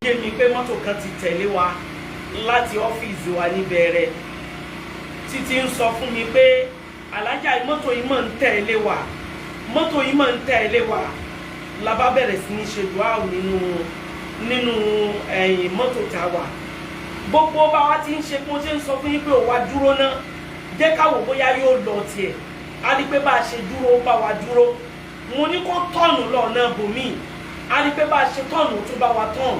Yé mi pé mọ́tò kan ti tẹ̀lé wa láti ọ́fíìsì wa níbẹ̀rẹ̀, títí ń sọ fún mi pé, "Alájà, mọ́tò yìí mọ̀ ń tẹ̀lé wa, mọ́tò yìí mọ̀ ń tẹ̀lé wa." La bá bẹ̀rẹ̀ sí ní ṣe dùá nínú ẹ̀yìn mọ́tò tá a wà. Gbogbo bá wa ti ń ṣe, bí mo ṣe ń sọ fún yín pé ò wá dúró ná, jẹ́ ká wò bóyá yóò lọ tiẹ̀. A rí pé bá a ṣe dúró, ó bá wa dúró. Mo ní kó turn lọ́nà bòmíì, a rí pé bá a ṣe turn, ó tún bá wa turn.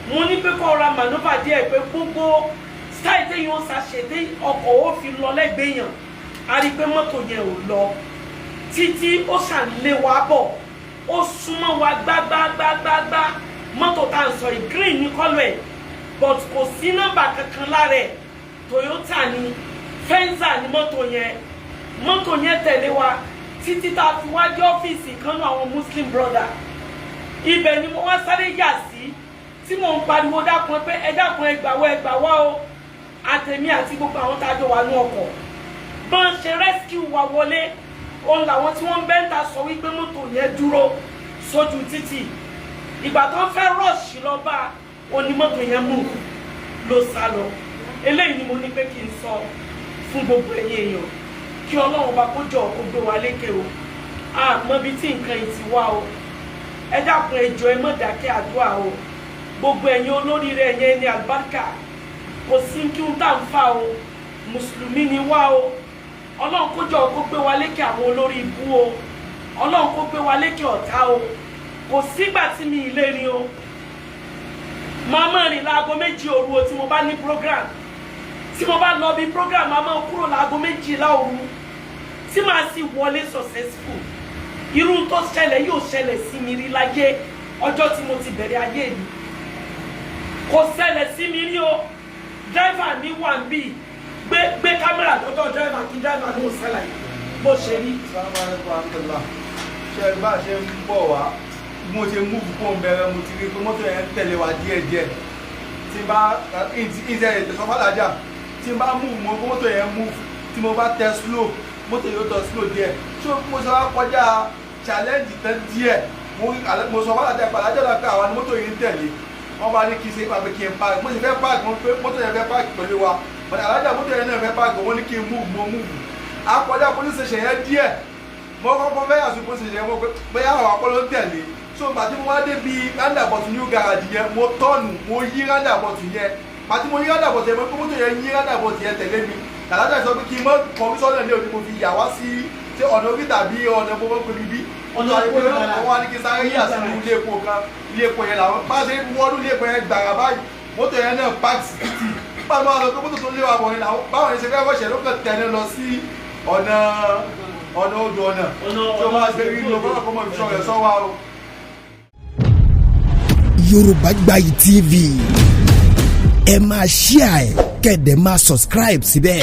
Mo ní pé kó ra maneuver díẹ̀, pé gbogbo style téèyàn ó ṣàṣe ọkọ̀ ó fi lọ lẹ́gbẹ̀ẹ́ yàn. A rí pé mọ́tò yẹn ò lọ títí, ó ṣàlé wa bọ̀, ó súnmọ́ wa gbágbágbágbá. Mọ́tò tá à ń sọ yìí, green ní colour ẹ̀, but kò sí nọ́mbà kankan lára ẹ̀. Toyota ni, Venza ni mọ́tò yẹn. Mọ́tò yẹn tẹ̀lé wa títí tá a fi wá dé ọ́fíìsì kan náà, àwọn Muslim Brother. Ibẹ̀ ni mo wá sáré yà sí, tí mò ń pariwo, "Dákun pé ẹ dákun, ẹ gbà wá, ẹ gbà wá o." Àtẹ̀mí àti gbogbo àwọn tá a jọ wà ní ọkọ̀, bọ́n ṣe rescue wa wọlé, òun làwọn tí wọ́n ń bẹ́ńtà sọ wípé mọ́tò yẹn dúró sójú títì. Ìgbà tó ń fẹ́ rush lọ bá onímọ́tò yẹn mú ló sá lọ. Eléyìí ni mo ní pé kí n sọ fún gbogbo ẹ̀yin èèyàn, kí Ọlọ́run bá kó jọ kó gbé wa lékè o. Àmọ́ ibi tí nǹkan yìí ti wá o. Ẹ dákun, ẹ jọ̀ọ́, ẹ má dákẹ́ àdúrà o. Gbogbo ẹ̀yin olóríire, ẹ̀yin ẹni àlùbáríkà, kò sí kí n tá n fa o. Mùsùlùmí ni wá o. Ọlọ́run kó jọ kó gbé wa lékè àwọn olórí ibú o. Ọlọ́run kó gbé wa lékè ọ̀tá o. Kò sígbà tí mi ì lè rìn o. Máa máa rìn láago 2 òru o. Tí mo bá ní program, tí mo bá lọ bí program, máa máa kúrò láago 12 òru, tí màá sì wọlé successful. Irú tó ṣẹlẹ̀ yóò ṣẹlẹ̀ sí mi rí láyé. Ọjọ́ tí mo ti bẹ̀rẹ̀ ayé mi, kò ṣẹlẹ̀ sí mi rí o. Driver mi wà ń bì. Gbé gbé camera dọ́dọ̀ driver, kí driver ló ṣàlàyé bó ṣe rí. Assalamu alaikum warahmatullah. Ṣe bá a ṣe ń bọ̀ wá, bí mo ṣe move kó ń bẹ̀rẹ̀, mo ti rí pé mọ́tò yẹn ń tẹ̀lé wa díẹ̀díẹ̀. Tí n bá ìṣe ètò sọfàlájà, tí n bá move, mo kó mọ́tò yẹn move. Tí mo bá tẹ slow, mọ́tò yóò tọ slow díẹ̀. Tí mo ṣe wá kọjá Challenge tán díẹ̀, mo rí, mo sọ fàlájà pé alájà náà pé àwa ni mọ́tò yìí ń tẹ̀lé. Wọ́n bá ní kí n ṣe pàpẹ́ kí n park. Mo sì fẹ́ park, wọ́n pé mọ́tò yẹn fẹ́ park pẹ̀lú wa, but alájà mọ́tò yẹn náà fẹ́ park. Wọ́n ní kí n move, mo move. Akọjá police station yẹn díẹ̀, mo kọ́kọ́ fẹ́ yà sí police station yẹn, mo pé bóyá àwọn akọ́lọ́ ń tẹ̀lé. So ìgbà tí mo wá dé bí roundabout new garage yẹn, mo turn, mo yí roundabout yẹn. Pàtí mo yí roundabout yẹn, mo pé mọ́tò yẹn yí roundabout yẹn tẹ̀lé mi. Alájà sọ pé kí n mọ́ kọmísọ́nà ní òní, mo fi yà wá sí ṣé ọ̀nà orí tàbí ọ̀nà gbogbo pé bíbí Ọ̀nà wọ́n wá ní kí n sáré yà sínú ilé epo kan. Ilé epo yẹn làwọn bá ṣe wọ́ọ́dún ilé epo yẹn gbàrà báyìí, mọ́tò yẹn náà park sí títì. Báwo wá sọ pé mọ́tò tó lé wa bọ̀ ni làwọn báwọn yẹn ṣe fẹ́ wọ́ṣẹ̀ ló kàn tẹ̀lé lọ sí ọ̀nà odò ọ̀nà tí ó máa ṣe rí lọ bọ́lá kọ́mọ ìṣọ́ rẹ̀ sọ́wọ́ o. Yorùbá Gbayì TV, ẹ máa share ẹ̀, kẹ́ẹ̀dẹ̀ máa subscribe síbẹ̀,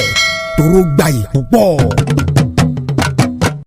toró gbayì púpọ̀.